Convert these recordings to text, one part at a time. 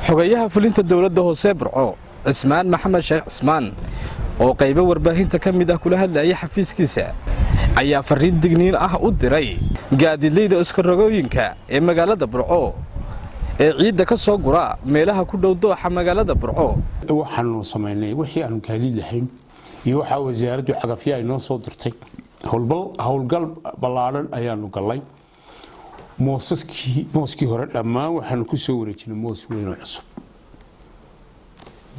Xogayaha fulinta dowladda hoose Burco, Cismaan Maxamed Sheekh Cismaan, oo qaybo warbaahinta ka mid ah kula hadlayay xafiiskiisa, ayaa fariin digniin ah u diray gaadiidleyda iskarogooyinka ee magaalada Burco ee ciidda ka soo gura meelaha ku dhow dooxa magaalada Burco. Waxaanu samaynay wixii aanu gaadiid lahayn iyo waxaa wasaaraddu cagafya ay noo soo dirtay. Howlgal ballaadhan ayaanu gallay. Moosaskii, mooskii hore dhammaan waxaanu ku soo wareejinay moos weyn oo cusub.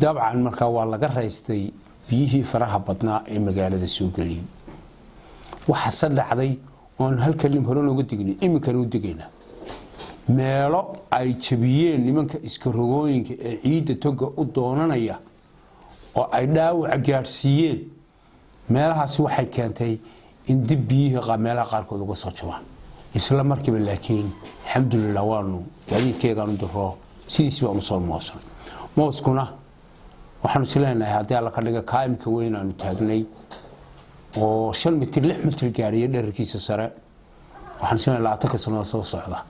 Dabcan markaa waa laga raystay biyihii faraha badnaa ee magaalada soo geliyey. Waxaase dhacday oonu halkanim hore nooga dignay, iminkana u degaynaa, meelo ay jabiyeen nimanka iskarogooyinka ee ciidda toga u doonanaya oo ay dhaawaca gaadhsiiyeen. Meelahaasi waxay keentay in dib biyihii meelaha qaarkood uga soo jabaan isla markiiba. Laakiin alxamdulilah, waanu gaadiidkeegaanu diro, sidiis baanu soo moosnay. Mooskuna waxaanu is leenahay, haddii Alla ka dhiga, kaa imika weyn aanu taagnay oo 5 mitir, 6 mitir gaadhiya dherarkiisa sare, waxaanu is leenahay 20-ka sanada soo socda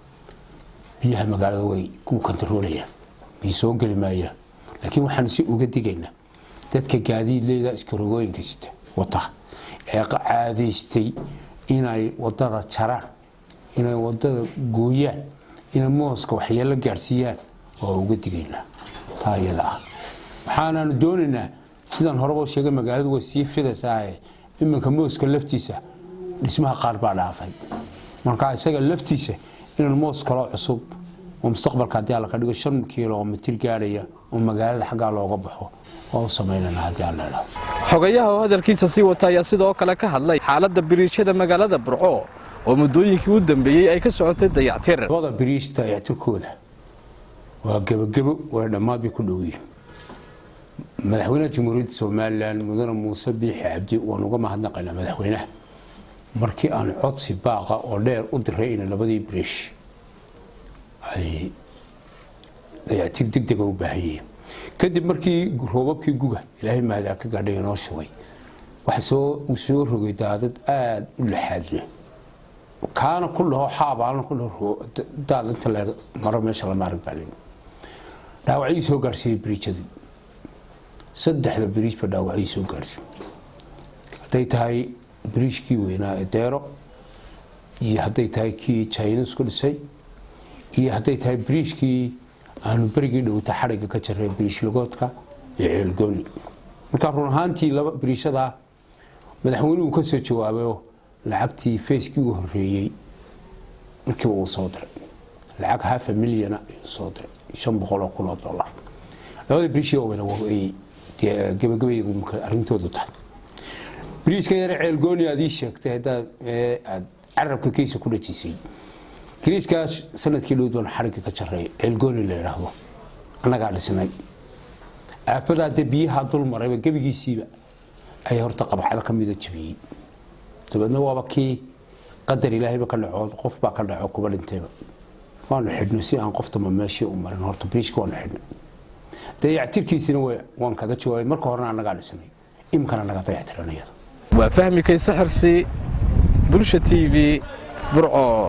biyaha magaalada way ku kantaroolayaan, biyo soo geli maayaan. Laakiin waxaanu si uga digaynaa dadka gaadiidleyda iskarogooyinka sita wata ee caadaystay inay wadada jaraan, inay wadada gooyaan, inay mooska waxyeelo gaadhsiiyaan. Waa uga digaynaa taa iyada ah. Waxaanaanu doonaynaa, sidaan horeba sheegay, magaaladu way sii fidaysaaye, iminka mooska laftiisa dhismaha qaar baa dhaafay. Marka isaga laftiisa inaan moos kaloo cusub oo mustaqbalka, haddii Alla ka dhigo, 5 kilomitir gaadhaya oo magaalada xaggaa looga baxo waa u samaynana, haddii Alla idhaahdo. Xogayaha oo hadalkiisa sii wata ayaa sidoo kale ka hadlay xaaladda biriijyada magaalada Burco oo muddooyinkii u dambeeyey ay ka socotay dayactir. Labada biriij dayactirkooda waa gebagebo, way dhammaad bay ku dhow yihiin. Madaxweynaha Jamhuuriyadda Somaliland, Mudane Muuse Biixi Cabdi, waan uga mahadnaqaynaa madaxweynaha. Markii aan codsi baaqa oo dheer u diray ina labadii biriish ay dayactir degdega u baahan yihiin, kadib markii roobabkii guga, Ilaahay mahadaa ka gaadhay, inoo shubay, waxa soo uu soo rogay daadad aada u laxaad leh. Kaana ku dhaho xaabaalna ku dhaho, daad inta le maro meesha lama arag baa leeyi. Dhaawacyadii soo gaarsiiyey biriijadii, saddexda biriijba dhaawacyadii soo gaarsiiyey, hadday tahay biriijkii weynaa ee Deero iyo hadday tahay kii Chinesku dhisay iyo hadday tahay biriijkii aanu berigii dhowta xadhigga ka jaray, biriish lagoodka iyo Ceelgooni. Marka run ahaantii laba biriishadaa madaxweynuhu ka soo jawaabayoo lacagtii phase-kii u horeeyey markiiba uu soo diray, lacag half a million ayuu soo diray, $500,000. Labada biriish waaweyna ay gebagabay arrintoodu tahay. Biriishka yare Ceelgooni aad ii sheegtay, haddaad aad carabka kiisa ku dhajisay, biriishkaas sanadkii dhowd baan xadhigga ka jaray. Ceelgooni la yidhaahdo annagaa dhisnay. Aafadaa dee biyaha dul marayba gebigiisiiba ayaa horta qabxado ka mida jabiyey. Dabeedna waaba kii qadar Ilaahayba ka dhaco, qof baa ka dhaco, kuba dhintayba. Waanu xidhnay si aan qoftama meeshii u marin. Horta biriishka waanu xidhnay, dayactirkiisina waan kaga jawaabay. Marka horena annagaa dhisnay, iminkana naga dayactiran iyada. Waa Fahmi Kayse Xirsi, Bulsha TV, Burco.